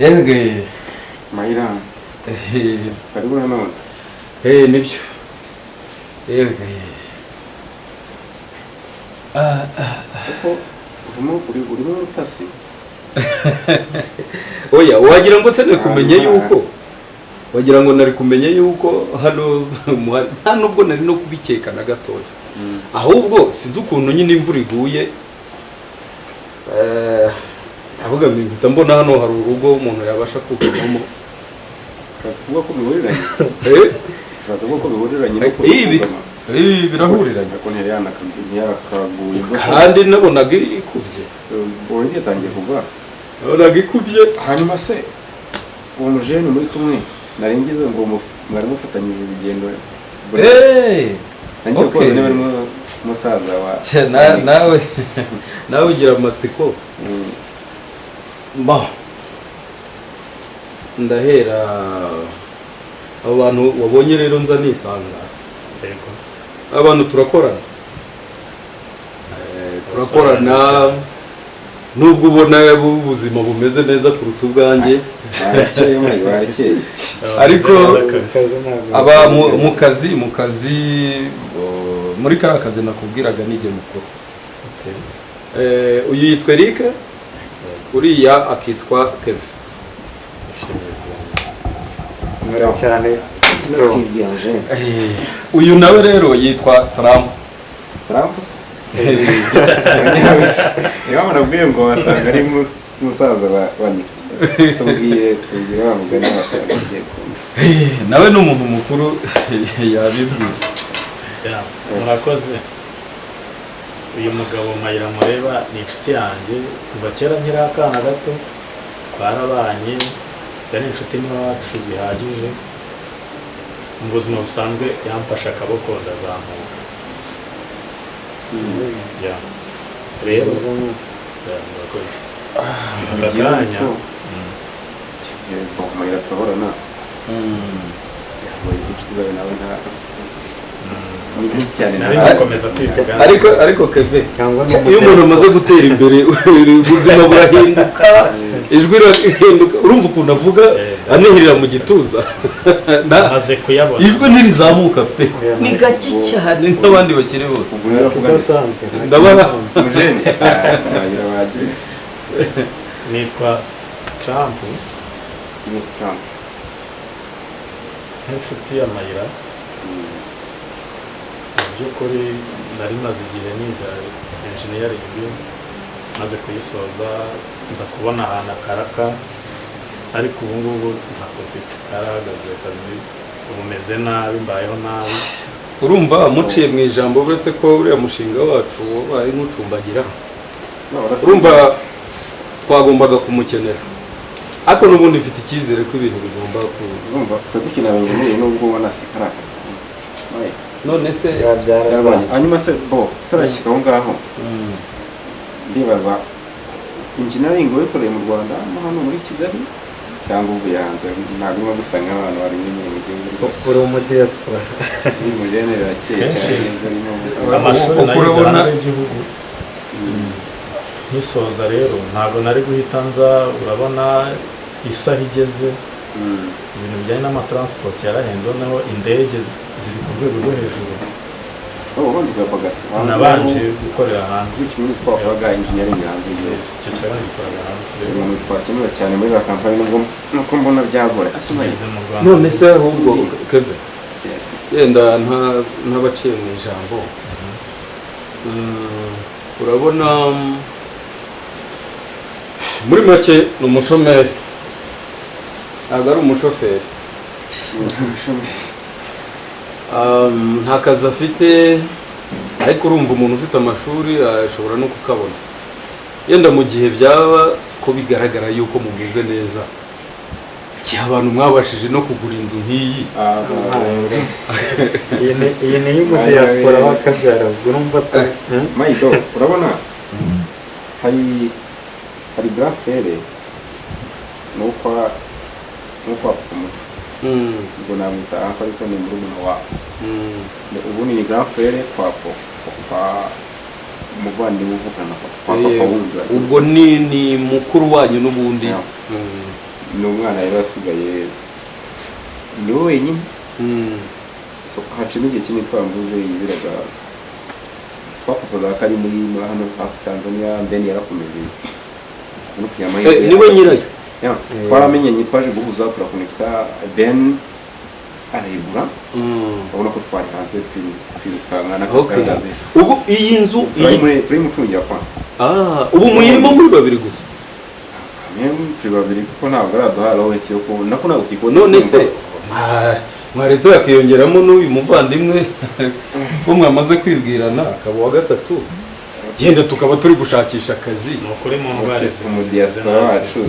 Yewe. Mayira, karibu nanone. Eh, nibyo, yewe. Ah, ah. Kuko urimo urimo urutasi. Oya, wagira ngo se nari kumenya Ah, yuko, wagira ngo nari kumenya yuko hano nta nubwo nari no kubikeka na gatoya. Ahubwo sinzi ukuntu nyine imvura iguye, ndavuga ngo mpita mbona hano hari urugo umuntu yabasha kugamamo. Ushatse kuvuga ko bihuriranye? Eh? Ushatse kuvuga ko bihuriranye no Ibi kugama? Ibi birahuriranye. Ariko ntiyari ntiyakaguye rwose. Kandi nabonaga ikubye. Already yatangiye kugwa. Nabonaga ikubye. Hanyuma se uwo mujene muri kumwe, nari ngize ngo mwari mufatanyije urugendo? Nanjye kubaza niba ari musaza wa Cya, nawe ugira amatsiko. Ba, ndahera abo bantu wabonye rero nza nisanga. Yego. Abantu turakorana, turakorana nubwo ubona ubuzima bumeze neza kuruta ubwanjye. Barakeye muri, barakeye. Ariko Neza kabisa. aba mu kazi, muri kariya kazi nakubwiraga nijye mukuru. Okay. Uyu yitwa Eric, uriya akitwa Kevin. Nishimiye kubona. Mura cyane. Twibwira mujene. Uyu nawe rero yitwa Trump. Trump se? Niba nabwiye ngo wasanga ari musaza wa nyina. Tubwire wa mugani wasanga agiye kumva. Nawe ni umuntu mukuru, yabibwira. Yeah, murakoze. Uyu mugabo Mayira mureba ni inshuti yanjye kuva kera nkiri akana gato, twarabanye, yari inshuti n'iwacu bihagije. Mu buzima busanzwe yamfashe akaboko ndazamuka. Yeah. Rero yeah, murakoze aka Byiza. kanya. Ko yego, Mayira turahorana, yabaye inshuti zawe nawe nta ni byinshi cyane. Nari gukomeza kwivuga. Ariko Keve, Cyangwa ni iyo umuntu amaze gutera imbere ubuzima burahinduka, ijwi rirahinduka. Urumva ukuntu avuga anihirira mu gituza. Maze kuyabona. Ijwi ntirizamuka pe, ni gake cyane nk'abandi bakiri bose. Ubwo rero avuga udasanzwe. Ndabona. Mujene Mayira bagiye. Nitwa Trump. Miss Trump. Nk'inshuti ya Mayira, mu by'ukuri nari maze igihe niga engineering, maze kuyisoza nza kubona ahantu akaraka, ariko ubu ngubu ntako mfite, karahagaze akazi, ubu meze nabi, mbayeho nabi. Urumva muciye mu ijambo, uretse ko uriya mushinga wacu wabaye nk'ucumbagira, urumva twagombaga kumukenera, ariko n'ubundi mfite icyizere ko ibintu bigomba ku Urumva twe dukina abenjeniyeri nubwo ubona si kari akazi. None se Byarazamuka. Hanyuma se bo tutarashyika aho ngaho, ndibaza engineering wayikoreye mu Rwanda mo hano muri Kigali cyangwa uvuye hanze? Ntabwo urimo gusa nk'abantu bari nyine mu gihugu rwose. Uri mu diaspora. Ni mujene birakeye Kenshi cyane nibyo arimo avuga. Amashuri Uko nayize urabona- hanze y'igihugu. Nkisoza rero ntabwo nari guhita nza, urabona isaha igeze, ibintu bijyanye n'amatransport yarahenze, noneho indege ziri ku rwego rwo hejuru. Oh, wabanje kuyapagasa hanze? Nabanje gukorera hanze. Which means ko wakoraga engineering hanze y'igihugu? Yes, icyo kiraba gikoraga hanze rero. Ibintu twakenera cyane muri za kampani, nubwo nuko mbona byagora asa. Ngeze mu Rwanda. None se ahubwo Keve, Yes. yenda ntabaciye mu ijambo, urabona muri make ni umushomeri, ntabwo ari umushoferi. Nta kazi afite, ariko urumva umuntu ufite amashuri ashobora no kukabona. Yenda mu gihe byaba ko bigaragara yuko mumeze neza, igihe abantu mwabashije no kugura inzu nk'iyi. Iyi ni iy'umudiaspora wakabyara, ubwo urumva twa Mayido, urabona hari grand frère nuko papa muto, ubwo namwita uncle ariko ni murumuna wa ubu ni grand frère kwa umuvandimwe uvukana na papa, kwa papa wundi. Ubwo ni mukuru wanyu n'ubundi. Yeah. Ni umwana rero asigaye ni we wenyine. So hacimo igihe kinini twarambuze, yiberaga twapropozaga ko ari muri hano hafi Tanzania, then yarakomeje aza no kugira amahirwe. Niwe nyirayo? Yeah, twaramenyanye, twaje guhuza, turakonekita, then arayigura. Urabona ko twari hanze twirukanka n'akazi karatanze. Ubu iyi nzu iyi Turayimucungira kwa. Ah, ubu muyirimo muri babiri gusa? Kamwe turi babiri kuko ntabwo araduha allowance yo kubona, nako ntabwo tuyikunda. None se mwaretse hakiyongeramo n'uyu muvandimwe ko mwamaze kwibwirana, akaba uwa gatatu, yenda tukaba turi gushakisha akazi? Ni ukuri mu ndwara izi. Umudiyasipora wacu.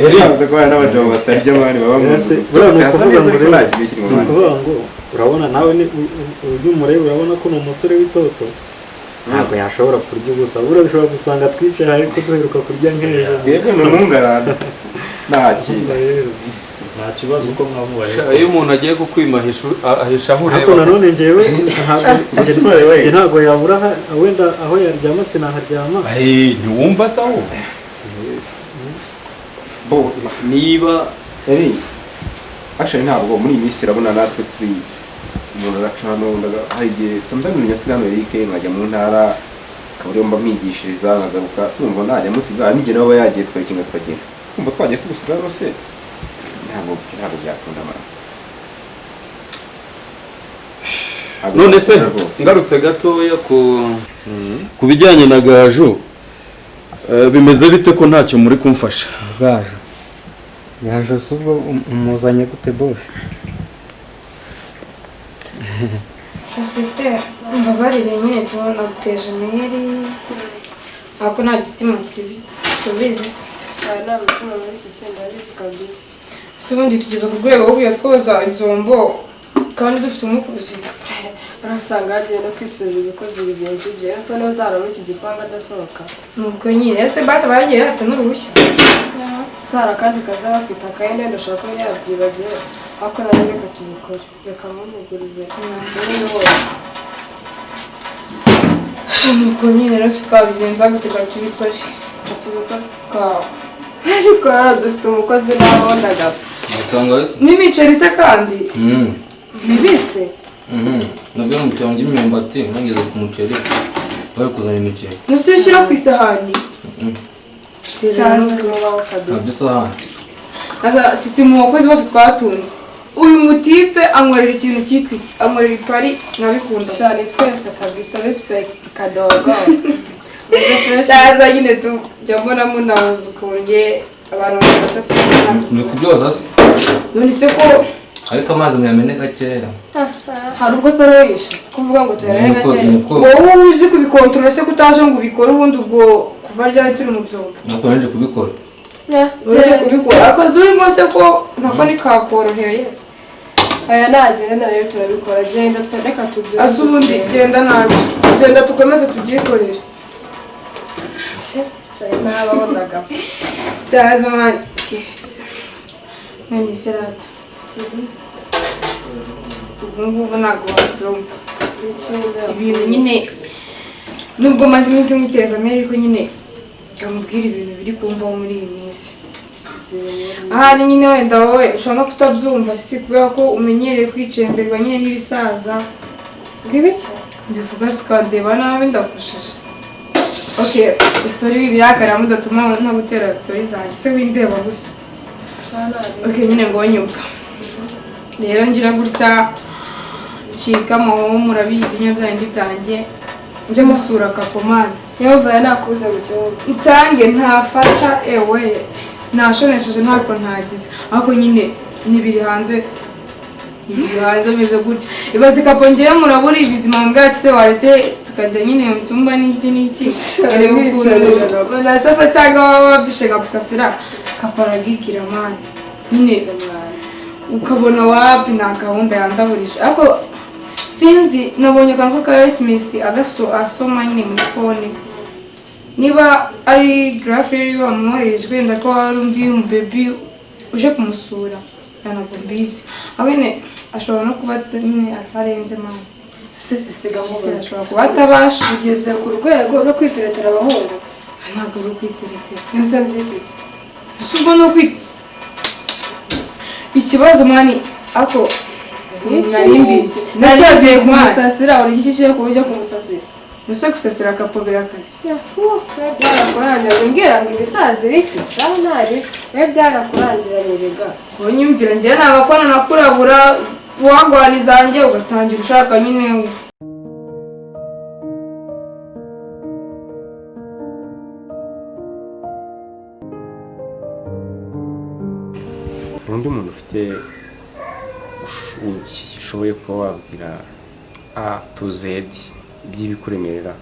Eric. Yavuze ko hari n'abajama batarya mani baba mu nzu. Ese, buriya ni Hasa ukuvuga neza ngo ariko rero nta kibi kiri mu ni mani. ukuvuga ngo urabona nawe ni uyu mureba, urabona ko ni umusore w'itoto, ntabwo yashobora kurya ubusa. Buriya bishobora gusanga twicaye ariko duheruka kurya nk'ejo. Yego, ni umungarana nta kintu. Urumva rero. Nta kibazo uko mwamubaye. Sha, iyo umuntu agiye kukwima ahisha aho Ariko ureba. Nanone njyewe njye ntabwo yabura wenda aho yaryama sinaharyama. Ay, ntiwumva se aho Bo niba Eri, actually ntabwo muri iyi minsi urabona natwe turi umuntu araca hano hari igihe sometimes umuntu hano Eric nkajya mu ntara, akaba ariyo mba mwigishiriza, nkagaruka si umva najya musiga, hari n'igihe nawe aba yagiye tukayikinga tukagenda, kumva twagiye kugusiga hano se ntabwo byakunda mara. Ntabwo None se byakunda rwose. Ngarutse gatoya ku bijyanye na Gaju, bimeze bite ko ntacyo muri kumfasha? Gaju, Gaju si ubwo umuzanye gute, boss? Sister, mbabarire nyine tubona guteje imiheri, ariko nta gitima kibi, tubizi se. Aya nta mutima muri sisi, ndabizi kabisa. Ese ubundi tugeze ku rwego rwo kujya twoza ibyombo kandi dufite umukozi? Urasanga yagiye no kwisubira ukoze ibigenzi bye, ese niba uzara muri iki gipangu adasohoka. Nubwo nyine, ese basi aba yagiye yatse n'uruhushya? Sara kandi kaza bafite akayenda, wenda ashobora kuba yabyibagiwe, ariko nawe reka tubikore, reka mumugurize umwe wose. Nuko nyine rero si twabigenza gute? Tubikore. Reka tubikore. Kawe. Ariko hano dufite umukozi nabonaga. N'imiceri se kandi? Bibise. Nabyo mu cyangwa imyumbati nageze ku muceri bari kuzana imiceri. Nuse ushyira ku isahani. Cyaza kubaho Ntabyo kabisa. Isahani. Aza sisi mu bakozi bose twatunze, uyu mutipe ankorera ikintu cyitwa iki, ankorera ipari nkabikunda. Shani twese kabisa, respect kadogo. Meze fresh. Cyaza nyine tujya mbona munahuza ukuntu nge abantu basasira. Ni kubyoza se? None se ko Ariko amazi ntiyameneka kera. Hari ubwo se wishe kuvuga ngo tuyarebe Niko gake? Niko. Wowe uzi kubikontorora se, ko utaje ngo ubikore? Ubundi ubwo kuva ryari turi mu byombo? Nuko naje kubikora. Uje kubikora akazi urimo se, ko nako ntikakoroheye? Aya nagenda rero turabikora, genda reka tubyumve. Ase ubundi genda nanjye, genda tukomeze tubyikorere. Nababonaga. Cyaza man, none se rata ubu ngubu ntabwo wabyumva ibintu nyine, nubwo maze iminsi nkuteza amere, ariko nyine ngamubwira ibintu biri kumvaho muri iyi minsi. Ahari nyine wenda wowe ushobora no kutabyumva sisi, kubera ko umenyereye kwicemberwa nyine n'ibisaza. Bw'ibiki? Mbivuga se ukandeba nabi, ndagushaje. Okay, sorry, ibirakara mudatuma nta gutera story zanjye se windeba gutya. Okay, nyine ngo nyumva rero, ngira gutya ncika amahomo, murabizi nyine byanjye byanjye, njye musura kakomani. Yehova yanakuze mu cyumba. Nsange ntafata, ewe nashonesheje ntabwo ntagize, ariko nyine nibiri hanze, nibiri hanze ameze gutya. Ibaze kapo ngewe murabura ibizima mbwatsi se, waretse tukajya nyine mu cyumba n'iki n'iki, areba ukuntu na sasa cyangwa waba wabyishega gusasira kapo aragigira man, nyine ukabona wapi, nta gahunda yandaburije. Ariko sinzi, nabonye akantu k'aka SMS agaso asoma nyine muri phone, niba ari graphe wamwohereje, wenda ko hari undi mubebi uje kumusura, ntabwo mbizi. Aho nyine ashobora no kuba nyine atarenze man. Sisi siga mubaza. Ashobora kuba atabasha. Ugeze ku rwego rwo kwiteretera abahungu? Ntabwo ari ukwiteretera. Ese mbyita iki? Ese ubwo ni ukwiteretera? Ikibazo man ako nari mbizi. Nari Nari ugiye mbizi man. kumusasira, uri ku buryo kumusasira. Ese gusasira akapo birakaze? Byarakurangira, umbwira ngo ibisazi biki sawa, ntari we byarakurangiranye rega. Unyumvira, njyewe ntabwo ko nakurabura wagwana izanjye ugatangira ushaka nyine. Hari undi muntu ufite ushoboye kuba wabwira A to Z by'ibikuremerera?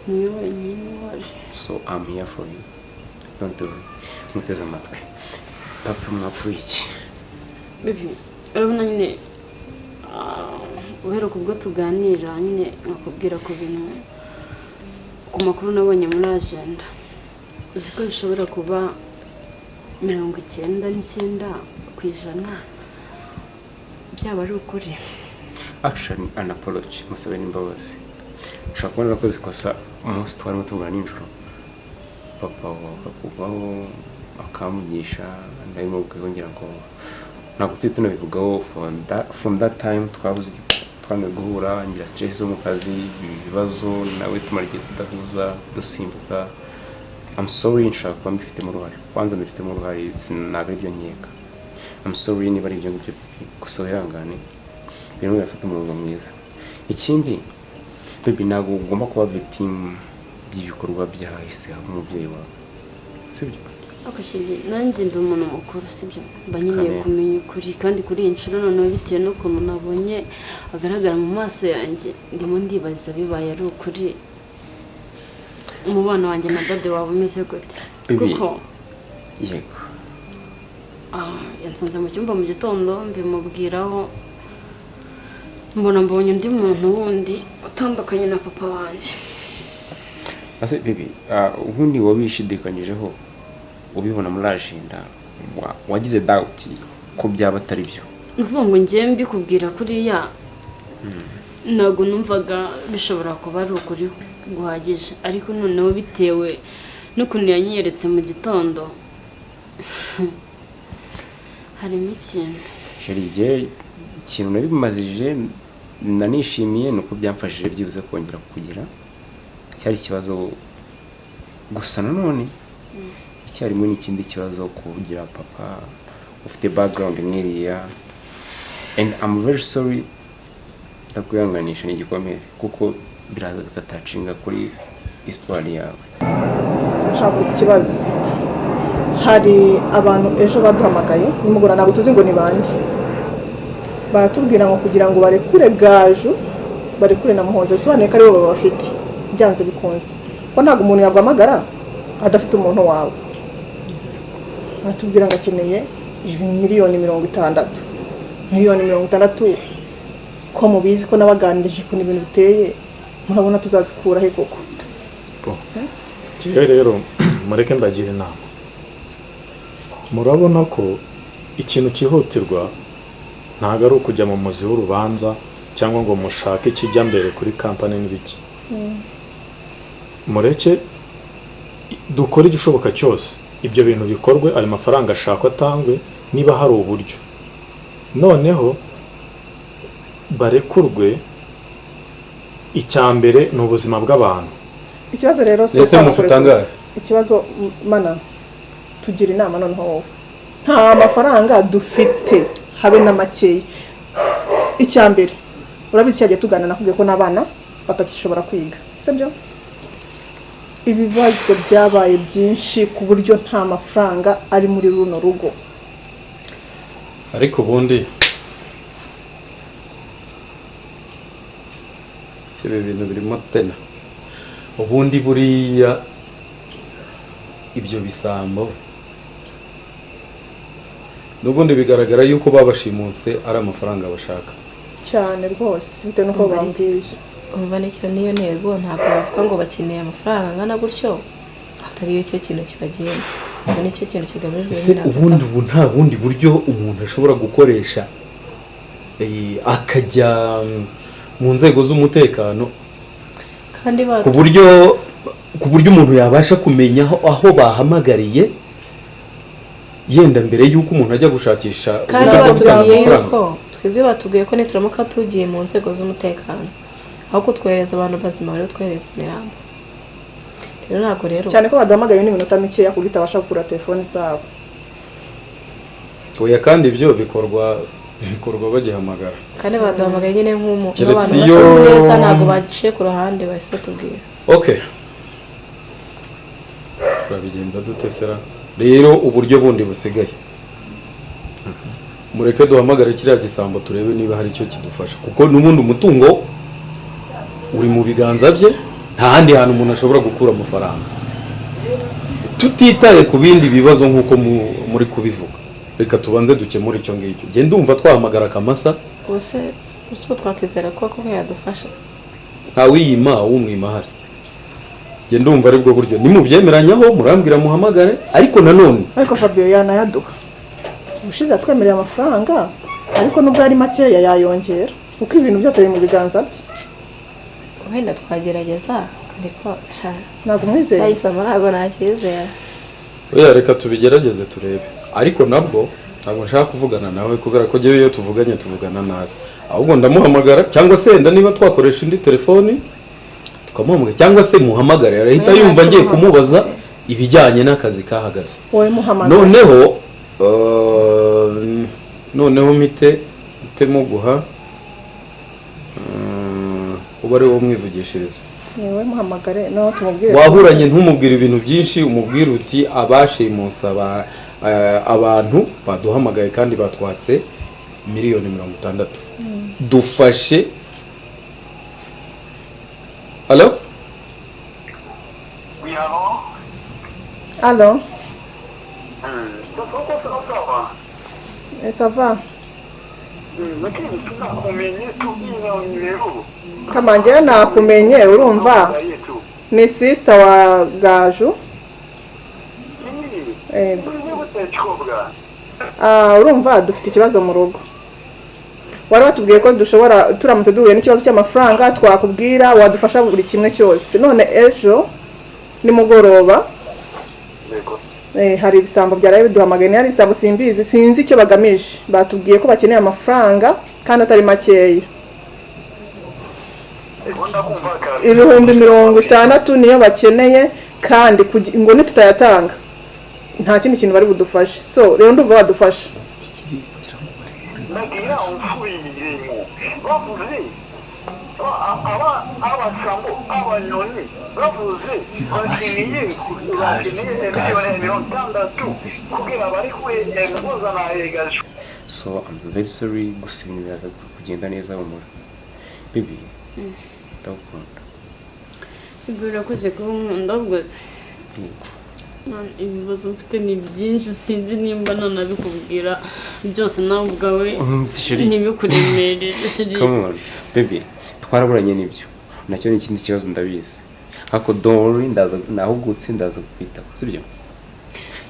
Niwe wenyine waje. So I'm here for you, don't worry. Muteze amatwi. Papa, mwapfuye iki? Baby, urabona nyine, uheruka ubwo tuganira nyine nkakubwira ku bintu, ku makuru nabonye muri agenda. Uzi ko bishobora kuba 99% byaba ari ukuri? Actually, an apology, musabe n'imbabazi. Ushobora kuba narakoze ikosa umunsi twarimo tuvugana nijoro, papa wawe akakuvaho akamvugisha, ndabimubwiyeho, ngira ngo ntabwo tujye tunabivugaho. From that time twabuze, twananiwe guhura, ngira stress zo mu kazi, ibibazo nawe, tumara igihe tudahuza, dusimbuka. I'm sorry, nshobora kuba mbifitemo uruhare. Kwanza mbifitemo uruhare, ntabwo aribyo nkeka. I'm sorry niba ari ibyo ngibyo, gusa wihangane, ibintu birafata umurongo mwiza. Ikindi baby, ntabwo ugomba kuba victim by'ibikorwa byahise umubyeyi wawe, sibyo? Ariko chéri, nanjye ndi umuntu mukuru, sibyo? Mba nkeneye Kamere. kumenya ukuri, kandi kuri iyi nshuro noneho bitewe n'ukuntu nabonye agaragara mu maso yanjye, ndimo ndibaza bibaye ari ukuri, umubano wanjye na daddy waba umeze gute? Baby. Kuko Yego. Yansanze mu cyumba mu gitondo, mbimubwiraho, mbona mbonye undi muntu wundi utandukanye na papa wanjye. Ase baby, ubundi wabishidikanyijeho ubibona muri agenda, wagize doubt ko byaba atari byo? Ni ukuvuga ngo njyewe mbikubwira kuriya, ntabwo numvaga bishobora kuba ari ukuri guhagije, ariko noneho bitewe n'ukuntu yanyiyeretse mu gitondo, harimo ikintu. Chéri, igihe ikintu nabimazije nanishimiye ni uko byamfashije byibuze kongera kugira cyari ikibazo. Gusa nanone icyarimwe n'ikindi kibazo kugira papa ufite background nk'iriya, and I'm very sorry, ndakwihanganisha, ni igikomere kuko biraza bigatacinga kuri histoire yawe. Havutse ikibazo. Hari abantu ejo baduhamagaye nimugoroba, ntabwo tuzi ngo ni bande, baratubwira ngo kugira ngo barekure Gaju, barekure na Muhoza, bisobanuye ko aribo babafite byanze bikunze, ko ntabwo umuntu yaguhamagara adafite umuntu wawe. Baratubwira ngo akeneye 60 miliyoni. 60 miliyoni, ko mubizi ko nabaganirije ukuntu ibintu biteye, murabona tuzazikura he koko? Njyewe rero mureke mbagira inama. Murabona ko ikintu cyihutirwa ntabwo ari ukujya mu muzi w'urubanza cyangwa ngo mushake ikijya mbere kuri kampani n'ibiki. Mureke dukore igishoboka cyose ibyo bintu bikorwe, ayo mafaranga ashakwa atangwe niba hari uburyo, noneho barekurwe. Icya mbere ni ubuzima bw'abantu. Ikibazo rero si Ese ukwanga mufite kurekura. angahe? Ikibazo mana, tugira inama noneho wowe. Nta mafaranga dufite habe na makeya. Icya mbere, urabizi cyagiye tugana, nakubwiye ko n'abana batakishobora kwiga, sibyo? Ibibazo byabaye byinshi ku buryo nta mafaranga ari muri runo rugo. Ariko ubundi Si ibi bintu birimo tena. Ubundi buriya ibyo bisambo n'ubundi bigaragara yuko babashimuse ari amafaranga bashaka. Cyane rwose, bitewe n'uko Umva. bambwiye. Umva, nicyo niyo ntego. Ntabwo bavuga ngo bakeneye amafaranga angana gutyo atari yo cyo kintu kibagenza. Icyo nicyo kintu kigamijwe. Ese nyine. ubundi ubu nta bundi buryo umuntu ashobora gukoresha, akajya mu nzego z'umutekano Kandi ku buryo umuntu yabasha kumenya aho bahamagariye? Yenda mbere y'uko umuntu ajya gushakisha Kandi uburyo bwo gutanga batubwiye amafaranga. yuko twebwe batubwiye ko nituramuka tugiye mu nzego z'umutekano, aho kutwohereza abantu bazima bari kutwohereza imirambo. Rero ntabwo rero Cyane ko baduhamagaye n'iminota mikeya ku buryo itabasha kugura telefoni zabo. Oya, kandi ibyo bikorwa bagihamagara. Kandi baduhamagaye nyine Keretse nk'abantu batazi neza, ntabwo baciye ku ruhande, bahise batubwira. Okay, turabigenza dute sera? Rero uburyo bundi busigaye, mureke duhamagare kiriya gisambo turebe niba hari icyo kidufasha, kuko n'ubundi umutungo uri mu biganza bye. Nta handi hantu umuntu ashobora gukura amafaranga, tutitaye ku bindi bibazo nk'uko muri kubivuga. Reka tubanze dukemure icyo ngicyo. Genda, ndumva twahamagara Akamasa. Ubuse ubu twakizera ko koko yadufasha? Ntawiyima umwima ahari. Njye ndumva aribwo buryo. Nimubyemeranyaho murambwira muhamagare, ariko nanone Ariko Fabio yanayaduha. Ubushize yatwemereye amafaranga, ariko nubwo ari makeya yayongera, kuko ibintu byose biri mu biganza bye. Wenda twagerageza, ariko sha Ntabwo umwizeye? Cyayisama ntabwo nakizera. Oya, reka tubigerageze turebe. Ariko nabwo ntabwo nshaka kuvugana nawe, kubera ko njyewe iyo tuvuganye tuvugana nabi. Ahubwo ndamuhamagara, cyangwa se wenda niba twakoresha indi telefoni tukamuhamagara, cyangwa se muhamagare arahita Oya, yumva ngiye ntacyo. kumubaza ibijyanye n'akazi kahagaze. Wowe muhamagara. Noneho mpite muguha, uba ari wowe umwivugishiriza. Wowe muhamagare noneho tumubwire. Wahuranye, ntumubwire ibintu byinshi, umubwire uti abashimusa abantu baduhamagaye kandi batwatse 60 miliyoni, dufashe. Alo? Oui, allô? Alo. Ça va? Ça va. Lakini sinakumenye tu ino nimero. Kama njyewe nakumenye, urumva Yetu. ni sister wa Gaju. Yego. Gute kobwa? Ah, urumva dufite ikibazo mu rugo. Wari watubwiye ko dushobora, turamutse duhuye n'ikibazo cy'amafaranga, twakubwira, wadufasha buri kimwe cyose. None ejo nimugoroba Yego. Hari ibisambo byaraye biduhamagaye. Ni hari ibisambo, simbizi, sinzi icyo bagamije. Batubwiye ko bakeneye amafaranga kandi atari makeya. Yego, ndakumva kare. 60,000 niyo bakeneye, kandi ngo nitutayatanga nta kindi kintu bari budufashe. So rero ndumva badufasha. Nagira umfuyiremo. Bavuze aba abasambo, abanyoni, bavuze bakeneye 60 miliyoni kugira bari kwe kuzana egasho. So I'm very sorry, gusa ibintu biraza kugenda neza, humura baby, ndagukunda. Ibyo urakoze kuba unkunda bwose. Man, ibibazo mfite ni byinshi, sinzi nimba nanabikubwira byose nawe ubwawe Chérie. ntibikuremerere, chérie. Come on baby, twaraburanye nibyo, nacyo ni ikindi kibazo ndabizi, ariko don't worry, ndaza nahugutse, ndaza kukwitaho, sibyo?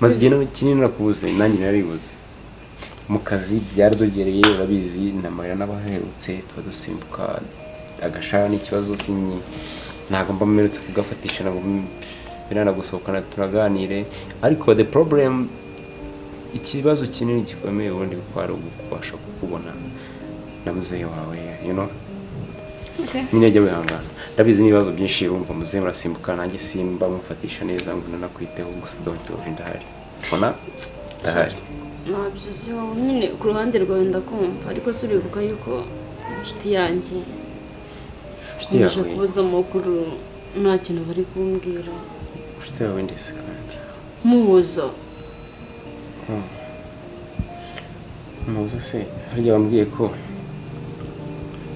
Maze igihe kinini nakubuze, nanjye naribuze mu kazi, byaradogereye, urabizi na Marira n'abaherutse tuba dusimbuka agashara n'ikibazo sinyi, ntabwo mba mperutse kugafatisha, ntabwo biranagusohokana turaganire. Ariko the problem, ikibazo kinini gikomeye ubundi kwari ukubasha kukubona na muzehe wawe. Nyine jya wihangana, ndabizi n'ibibazo byinshi, urumva muzehe murasimbuka, nanjye simba mufatisha neza ngo nanakwiteho. Gusa don't worry, ndahari, ubona ndahari. Ntabyo uzi wowe nyine, ku ruhande rwawe ndakumva, ariko si uribuka yuko inshuti yanjye Inshuti nkomeje yawe? kubuza amakuru, nta kintu bari kumbwira. Inshuti yawe ndetse kandi Muhuza. Muhuza se harya wambwiye ko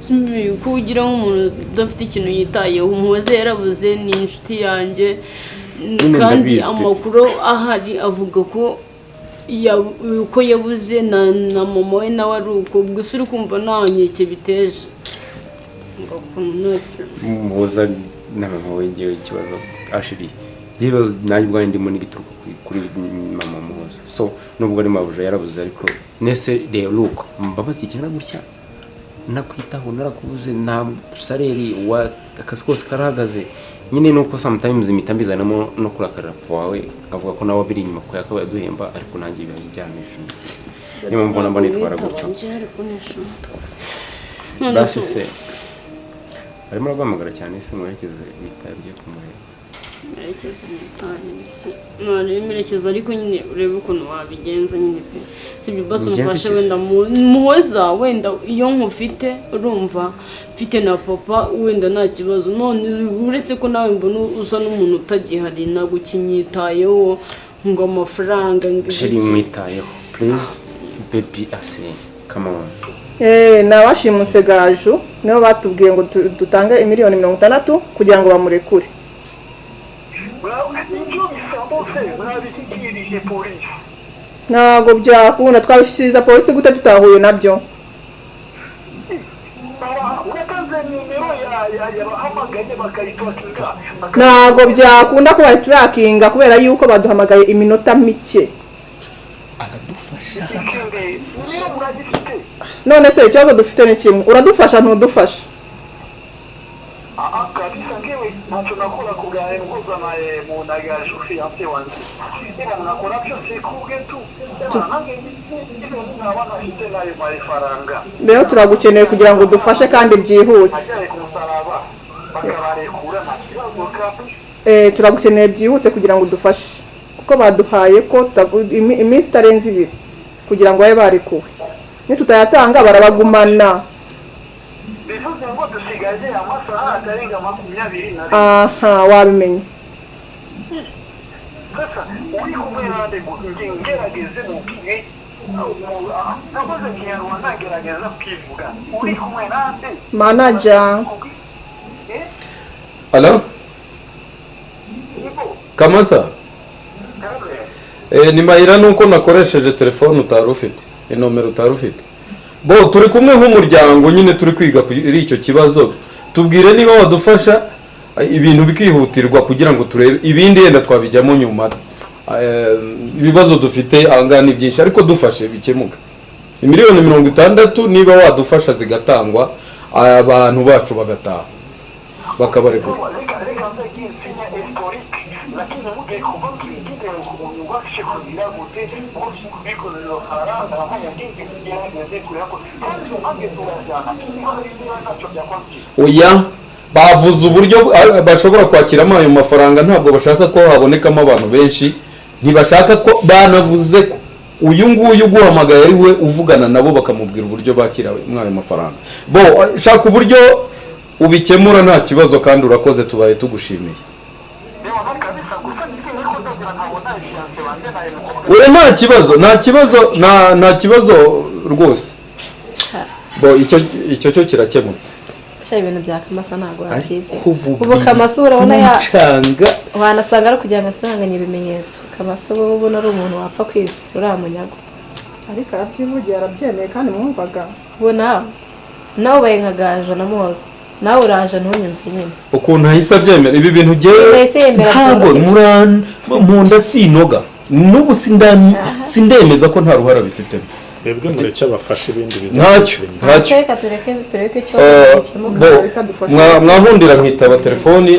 Simbi ko ugira nk'umuntu udafite ikintu yitayeho. Umuhoza yarabuze, ni inshuti yanjye. Nyine Kandi ndabizi pe. amakuru ahari avuga ko uko yabuze na mama we nawe ari uko. Gusa uri kumva nta nkeke biteje ngo ukuntu ntacyo. Muhuza na mama we, ngewe ikibazo ashiri ikibazo nanjye ubwanjye ndimo n'igituruka kuri mama Muhoza. So nubwo ari mabuja yarabuze, ariko nese reba, look, mbabazi kingana gutya nakwitaho, narakubuze, nta salaire wa akazi kose karahagaze. Nyine nuko sometimes impita mbizanamo no kurakarira papa wawe, avuga ko nawe biri inyuma ko yakabaye aduhemba, ariko nanjye biba byamije, niyo mpamvu mbona mba nitwara gutyo. Basi se arimo araguhamagara cyane se, mwerekeze bitari ugiye kumureba? Merekeza mitari merekeza, ariko nyine urebe ukuntu wabigenza nyine pe, sibyo? Basi Mugenzi umufashe ki se? Wenda muhoza, wenda iyo nkufite, urumva mfite na papa, wenda nta kibazo. None uretse ko nawe mbona usa n'umuntu utagihari, ntabwo ukinyitayeho, ngo amafaranga, ngo Chérie, ibiki. mwitayeho, please baby, ase come on. Ni abashimutse Gaju, nibo batubwiye ngo dutange miliyoni 60 kugira ngo bamurekure. Ibyo bisambo se mwabishyikirije polisi? Ntabwo byakunda, twabishyikiriza polisi gute tutahuye nabyo? Uratanze nimero yabahamagaye bakayitwakinga? Ntabwo byakunda ko bayiturakinga kubera yuko baduhamagaye iminota mike. Ikindi, nimero muragifite? None se ikibazo dufite ni kimwe: uradufasha, ntudufasha? Ah, kabisa, ngewe ntacyo nakora ku bwawe mpuzanaye mu na Gaju fiancé wanjye, eba nakora byose kubwe tu, eba nange ibintu nkaba ntafite nayo mafaranga. Rero turagukeneye kugira ngo udufashe kandi byihuse. Ajyaye ku musaraba bakabarekura, nta kibazo kabisa. Turagukeneye byihuse kugira ngo udufashe, kuko baduhaye ko iminsi itarenze 2 kugira ngo babe barekuwe. Nitutayatanga barabagumana. Bivuze ngo dusigaje amasaha atarenga 22? Aha wabimenye. Sasa uri kumwe nande ngo nge ngerageze mubwire, nakoze Kinyarwanda, ngerageza kwivuga, uri kumwe nande? Manager. Alo, Kamasa, ni Mayira. Nuko nakoresheje telefone utari ufite, inomero utari ufite. Bo turi kumwe nk'umuryango nyine, turi kwiga kuri icyo kibazo. Tubwire niba wadufasha ibintu bikihutirwa kugira ngo turebe ibindi, yenda twabijyamo nyuma. Ibibazo dufite ahangaha ni byinshi, ariko dufashe bikemuka. Miliyoni 60 niba wadufasha zigatangwa, abantu bacu bagataha, bakabarekura. Reka reka nzagiye nsinya historique, lakini mugiye kuba twigire ukuntu bashe kugira gute bikorera faranga amanya ngiye kugerageze kuyako kandi nange turajyana niba hari niba ntacyo byakwangiza. Oya, bavuze uburyo bashobora kwakiramo ayo mafaranga. Ntabwo bashaka ko habonekamo abantu benshi, ntibashaka ko, banavuze ko uyu nguyu uguhamagaye ari we uvugana nabo, bakamubwira uburyo bakira ayo mafaranga. Bo shaka uburyo ubikemura, nta kibazo, kandi urakoze, tubaye tugushimiye. Kabisa, gusa nizere ko nzongera nkabona fiancé wanjye nawe mukobwa. Oya, nta kibazo, nta kibazo, nta kibazo rwose. Bo icyo cyo kirakemutse. Sha, ibintu bya Kamasa ntabwo wabyizera. Ubu Ubu Kamasa urabona ya Mucanga. Wanasanga ari kugira ngo asibanganye ibimenyetso. Kamasa ubu ubona ari umuntu wapfa kwizera uriya munyago? Ariko arabyivugiye, arabyemeye, kandi mwumvaga. Ubu nawe ubaye nka Gaju na Muhoza, nawe uraje ntunyumve nyine. Ukuntu ahise abyemera ibi bintu ngewe Yahise yemera ntabwo byoroheje. Mu nda sinoga n'ubu, sindemeza ko nta ruhara bifitemo. Twebwe mureke abafashe, ibindi bijya Ntacyo, ntacyo. Reka tureke, tureke icyo gikemuka. Bo, mwahundira nkitaba telefoni.